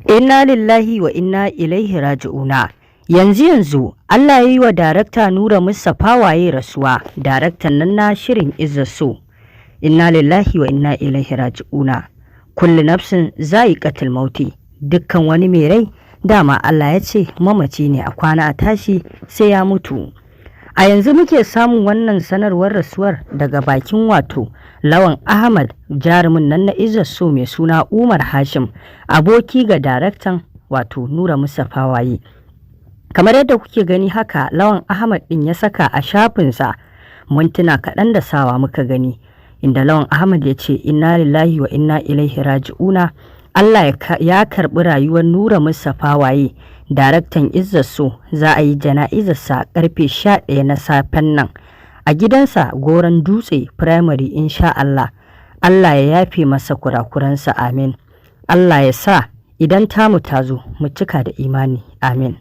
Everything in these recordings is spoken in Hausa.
Inna lillahi wa inna ilaihi raji'una. Yanzu yanzu Allah ya yi wa Darakta Nura Mustapha Waye rasuwa, daraktan nan na shirin Izzar So. Inna lillahi wa inna ilaihi raji'una. Kullu nafsin za'iqatul mauti. Dukkan wani mai rai dama Allah ya ce mamaci ne, a kwana a tashi sai ya mutu. A yanzu muke samun wannan sanarwar rasuwar daga bakin wato Lawan Ahmad, jarumin nan na Izzar So mai suna Umar Hashim, aboki ga daraktan wato Nura Mustapha Waye. Kamar yadda kuke gani, haka Lawan Ahmad din ya saka a shafinsa, mintuna kaɗan da sawa muka gani, inda Lawan Ahmad ya ce, "Inna lillahi wa inna ilaihi raji'una. Allah ya karɓi rayuwar Nura Mustapha Waye, daraktan Izzar So. Za a yi jana'izarsa karfe 11 na safen nan a gidansa, Goron Dutse Primary, insha Allah. Allah ya yafe masa kurakuransa, amin. Allah ya sa idan tamu ta zo mu cika da imani, amin."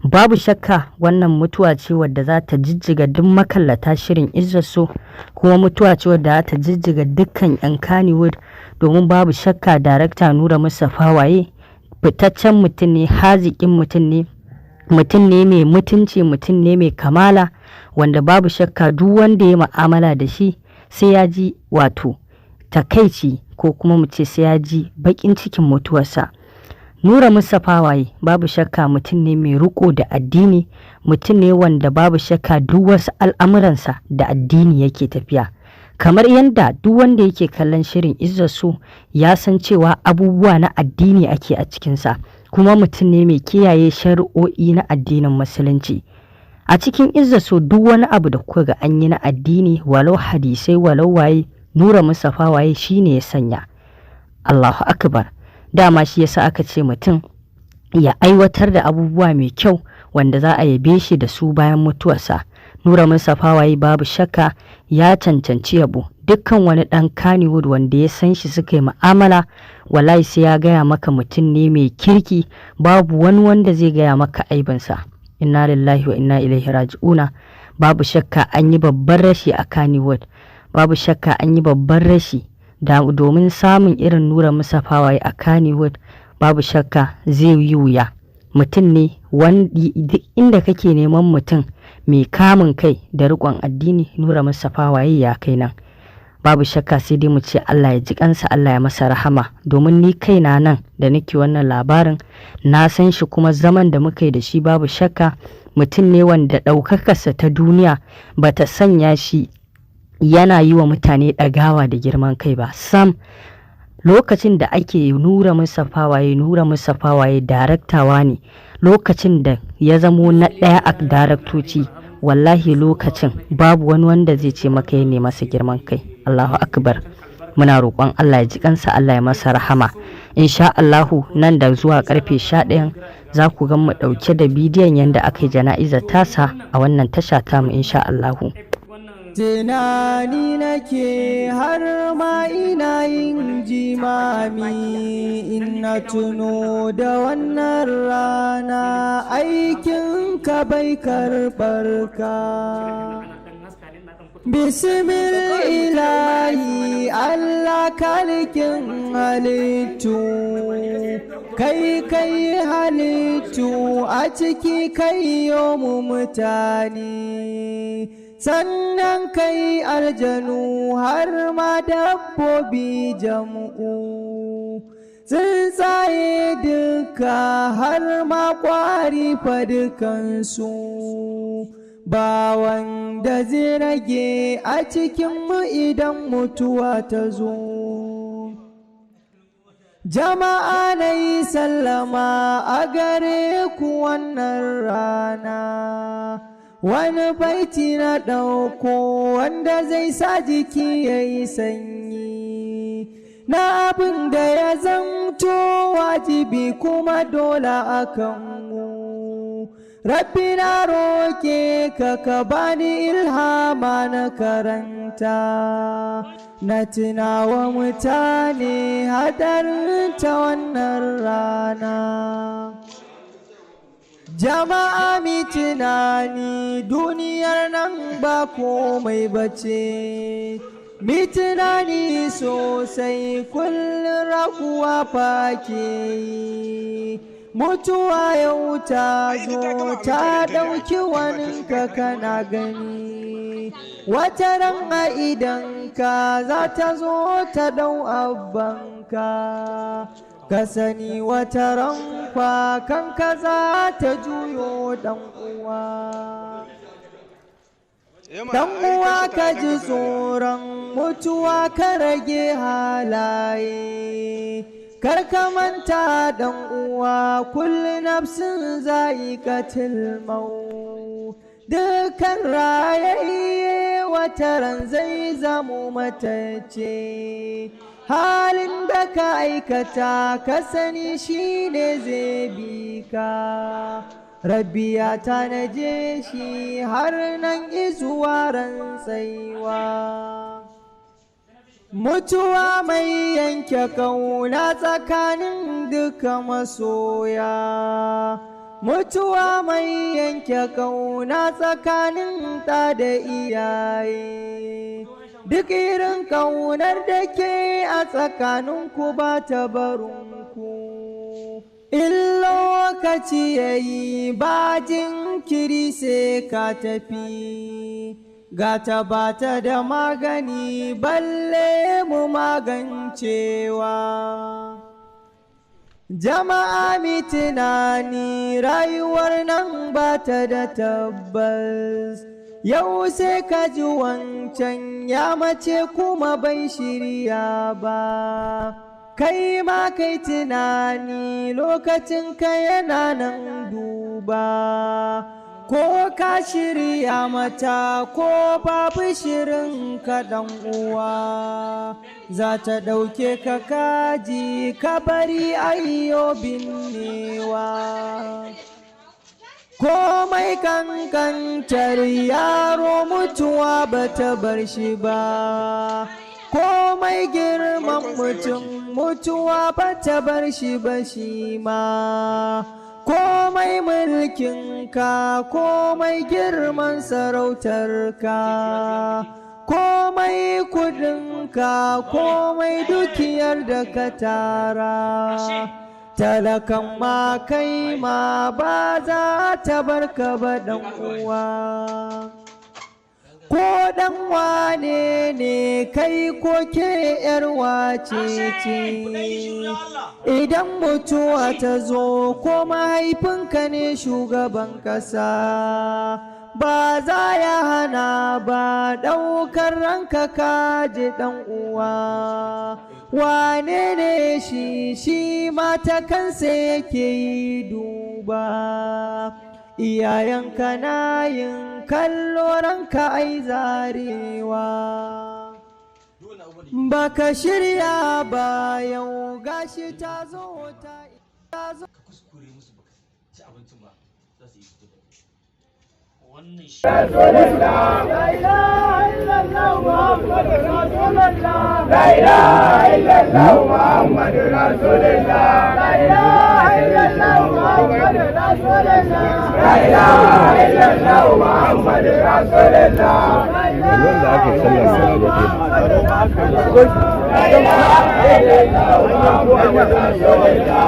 Babu shakka wannan mutuwa ce wadda za ta jijjiga duk makallata shirin Izzar So, kuma mutuwa ce wadda za ta jijjiga dukkan 'yan Kannywood, domin babu shakka Darakta Nura Mustapha Waye fitaccen mutum ne, haziƙin mutum ne, mutum ne mai mutunci, mutum ne mai kamala, wanda babu shakka duk wanda ya ma'amala da shi sai ya ji wato takaici, ko kuma mu ce sai ya ji baƙin cikin mutuwarsa. Nura Mustapha Waye babu shakka mutum ne mai riko da addini, mutum ne wanda babu shakka duk wasu al'amuransa da addini yake tafiya. Kamar yadda duk wanda yake kallon shirin Izzar So ya san cewa abubuwa na addini ake a cikinsa, kuma mutum ne mai kiyaye shari'o'i na addinin Musulunci. A cikin Izzar So, duk wani abu da kuka ga an yi na addini, walau hadisai, walau waye, Nura Mustapha Waye shine ya sanya. Allahu akbar! Dama shi yasa aka ce mutum ya aiwatar da abubuwa mai kyau wanda za a yabe shi da su bayan mutuwarsa. Nura Mustapha Waye babu shakka ya cancanci yabo. Dukkan wani ɗan Kannywood wanda ya san shi, suka yi mu'amala, wallahi sai ya gaya maka mutum ne mai kirki, babu wani wanda zai gaya maka aibinsa. Inna lillahi wa inna ilaihi raji'una. Babu shakka an yi babban rashi a Kannywood. Babu shakka an yi babban rashi da domin samun irin Nura Mustapha Waye a Kannywood babu shakka zai yi wuya. Mutum ne duk inda kake neman mutum mai kamun kai da riƙon addini, Nura Mustapha Waye ya kai nan. Babu shakka sai dai mu ce Allah ya ji kansa, Allah ya masa rahama, domin ni kaina nan da nake wannan labarin na san shi, kuma zaman da muka yi da shi, babu shakka mutum ne wanda ɗaukakarsa ta duniya bata sanya shi yana yi wa mutane ɗagawa da girman kai ba sam. Lokacin da ake Nura Mustapha Waye, Nura Mustapha Waye, daraktawa ne, lokacin da ya zamo na ɗaya a daraktoci, wallahi lokacin babu wani wanda zai ce maka ya masa girman kai. Allahu akbar! Muna roƙon Allah ya ji kansa, Allah ya masa rahama. Insha Allahu nan da zuwa karfe 11 za ku ga mu ɗauke da bidiyon yadda aka yi jana'izar tasa a wannan tasha tamu, insha Allahu. Tunani nake har ma ina yin jimami in na tuno da wannan rana, aikin ka bai karɓar ka. Bismil ilahi, Allah kalikin halittu, kai kai halittu, a ciki kai mu mutane, sannan kai aljanu, har ma dabbobi jam'u, tsuntsaye duka, har ma kwari fa dukansu, ba wanda zai rage a cikinmu idan mutuwa ta zo. Jama'a, na yi sallama a gare ku wannan rana. Wani baiti na ɗauko wanda zai sa jiki ya yi sanyi, na abin da ya zamto wajibi kuma dole a kanmu. Rabbi, na roke ka, ka bani ilhama na karanta, na tunawa mutane hadarin ta wannan rana. Jama'a, mi tunani, duniyar nan ba komai bace. Mi tunani sosai, kullum raguwa fake yi. Mutuwa yau ta zo ta ɗauki waninka, kana gani. Wata ran a idanka za ta zo ta ɗau abbanka. Ka sani, wata ran kwa kanka za ta juyo, ɗan uwa. Dan uwa, ka ji tsoron mutuwa, ka rage halaye. Kar ka manta, dan uwa, kullu nafsin za'iqatul maut. Dukkan rayayye wata ran zai zamo matacce. Halin da ka aikata, ka sani, shine zai bi ka. Rabbi ya tanaje shi har nan izuwa ran tsaiwa. Mutuwa mai yanke kauna tsakanin duka masoya. Mutuwa mai yanke kauna tsakanin ɗa da iyaye. Duk irin kaunar da ke a tsakaninku ba ta barinku. In lokaci ya yi, ba jinkiri, sai ka tafi. Gata ba ta da magani, balle mu magancewa. Jama'a, mi tunani, rayuwar nan ba ta da tabbas. Yau sai ka ji wancan ya mace kuma bai shirya ba. Kai ma kai tunani, lokacin ka yana nan, duba. Ko ka shirya mata ko babu shirin ka, ɗan uwa, za ta ɗauke ka, kaji ka bari ayyo binnewa. Komai kankantar yaro, mutuwa ba ta bar shi ba. Komai girman mutum, mutuwa ba ta bar shi ba shi ma. Komai mulkinka, komai girman sarautarka, komai kudinka, komai dukiyar da ka tara, talakan ma kai ma ba za ta barka ba, dan uwa. Ko dan wane ne kai, ko ke yar wace ce, idan mutuwa ta zo, ko mahaifinka ne shugaban kasa, ba za ya hana ba ɗaukar ranka, kaji ɗan uwa. Wane ne shi? Shi mata kansa yake yi, duba. Iyayenka na yin kallo ranka ai zarewa. Baka shirya ba, yau gashi ta zo ta zo. Ka kuskure musu baka ci abincin ba, za su yi su da wannan shi. لا إله إلا الله محمد رسول الله. لا إله إلا الله محمد رسول الله. لا إله إلا الله محمد رسول الله. لا إله إلا الله محمد رسول الله. Wanda ake sallar لا إله إلا الله محمد رسول الله.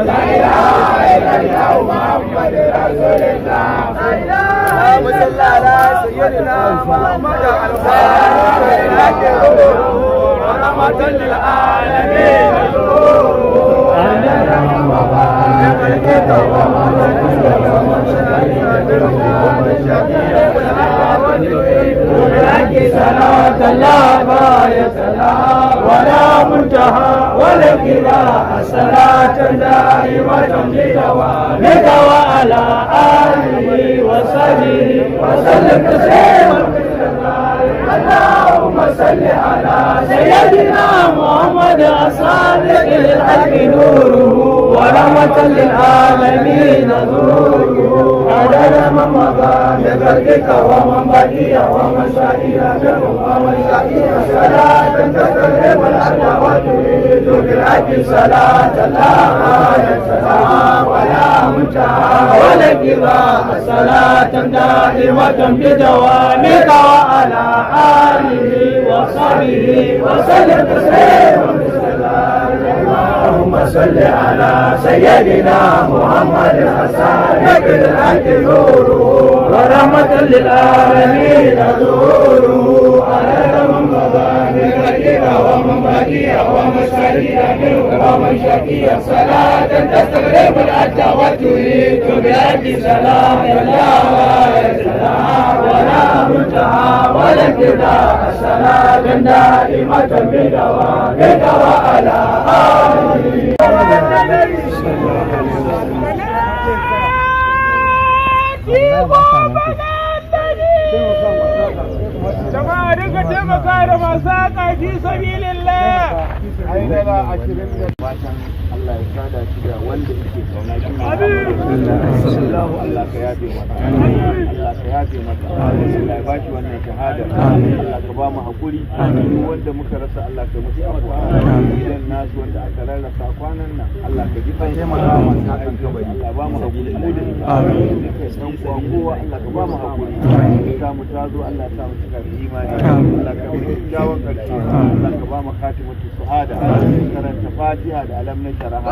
لا إله إلا الله محمد رسول الله. اللهم صل على سيدنا محمد ورحمة للعالمين. صلاة لا غاية لها ولا منتهى ولا انقضاء، صلاة دائمة بدوامك وعلى آله وصحبه وسلم تسليما. اللهم صل على سيدنا محمد الصادق للحق نوره ورحمة للعالمين ظهوره، عدد من مضى من خلقك ومن بقي ومن شهد منهم ومن شهد، صلاة تستلهم الأرض وتريد بالعدل. رب صلاة الله سلام ولا منتهى ولا انقضاء، صلاة دائمة بدوامك وعلى آله وصحبه وسلم تسليما. اللهم صل على سيدنا محمد حسن بالحق نوره ورحمة للعالمين ظهوره، على من مضى من غير ومن بقي ومن سري منه ومن شقي، صلاة تستغرق الأرض وتريد بأرض سلام لا سلام ولا منتهى ولا انقضاء، صلاة دائمة بدوامك وعلى آله. Jama'a dinga taimaka da masu haka fi sabilillah. Fatan Allah ya sada shi da wanda yake kauna shi ne Allah ka yafe mata, Allah ka yafe mata, Allah ya bashi wannan shahada, Allah ka ba mu hakuri. Duk wanda muka rasa, Allah ka musu afwa. Gidan nasu wanda aka rarrasa kwanan nan, Allah ka ji kan taimaka masu hakan kabari. Allah ba mu hakuri mu da ita duka ɗan uwa kowa, Allah ka ba mu hakuri. Ta mu ta zo, Allah ya sa mu cika da imani, Allah ka mu kyakkyawan karshe, Allah ka ba mu khatimatu su'ada. Karanta Fatiha da alam na sharaha.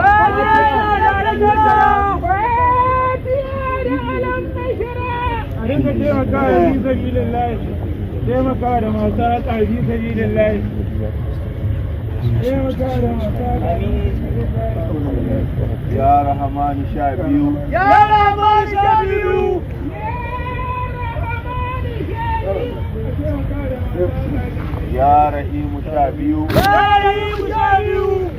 A dinga taimaka fi sabilillah, taimaka da masu haka fi sabilillah, taimaka da masu haka. Ya Rahamanu 12. Ya Rahman 12. Ya Rahimu 12. Ya Rahim 12.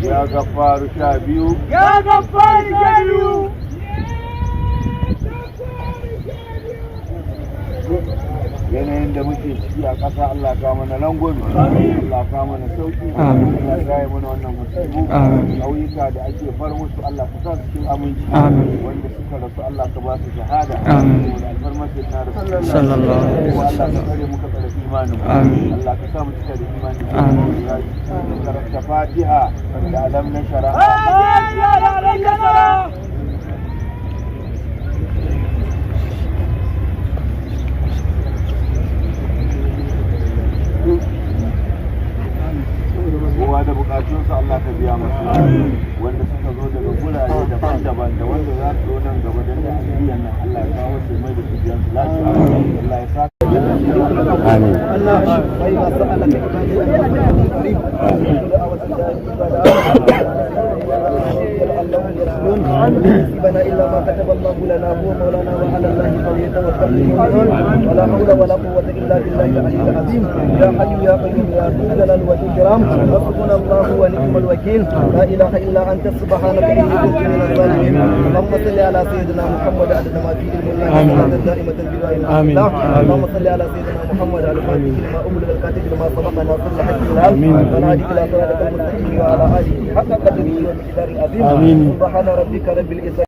Ya Gafaru 12. Ya Gaffar 12. Yanayin da muke ciki a ƙasa, Allah ka mana rangwame, Allah ka mana sauki, Allah ka yi mana wannan musibu. Ƙauyuka da ake far musu, Allah ka sa su cikin aminci. Wanda suka rasu, Allah ka ba su shahada saboda alfarmar sai na rasu sallallahu alaihi wasallam. Allah ka tsare mu, ka tsare imanin mu, Allah ka sa mu cika da imani. Karanta Fatiha da alam na shara'a. Fatiha da alam na shara'a. Kowa da bukatunsa, Allah ka biya masu. Wanda suka zo daga gurare daban-daban da wanda za su zo nan gaba don da ajiyan nan, Allah ya kawo su mai da su biyan su lafiya, Allah ya sa. آمين. وإذا سألك عبادي عني قريب لعلهم يرجعون. لن يصيبنا إلا ما كتب الله لنا، هو مولانا وعلى الله فليتوكل المؤمنون. ولا حول ولا قوة إلا بالله العلي العظيم. يا حي يا قيوم يا ذو الجلال والإكرام، حسبنا الله ونعم الوكيل. لا إله إلا أنت، سبحانك إني كنت من الظالمين. اللهم صل على سيدنا محمد عدد ما في علم الله، صلاة دائمة بدوام. آمين. اللهم صل على سيدنا محمد الفاتح لما أغلق، الكاتب لما سبق، ناصر الحق بالحق، والهادي إلى صراطك المستقيم، وعلى آله حق قدره ومقداره العظيم. آمين. سبحان ربك رب العزة.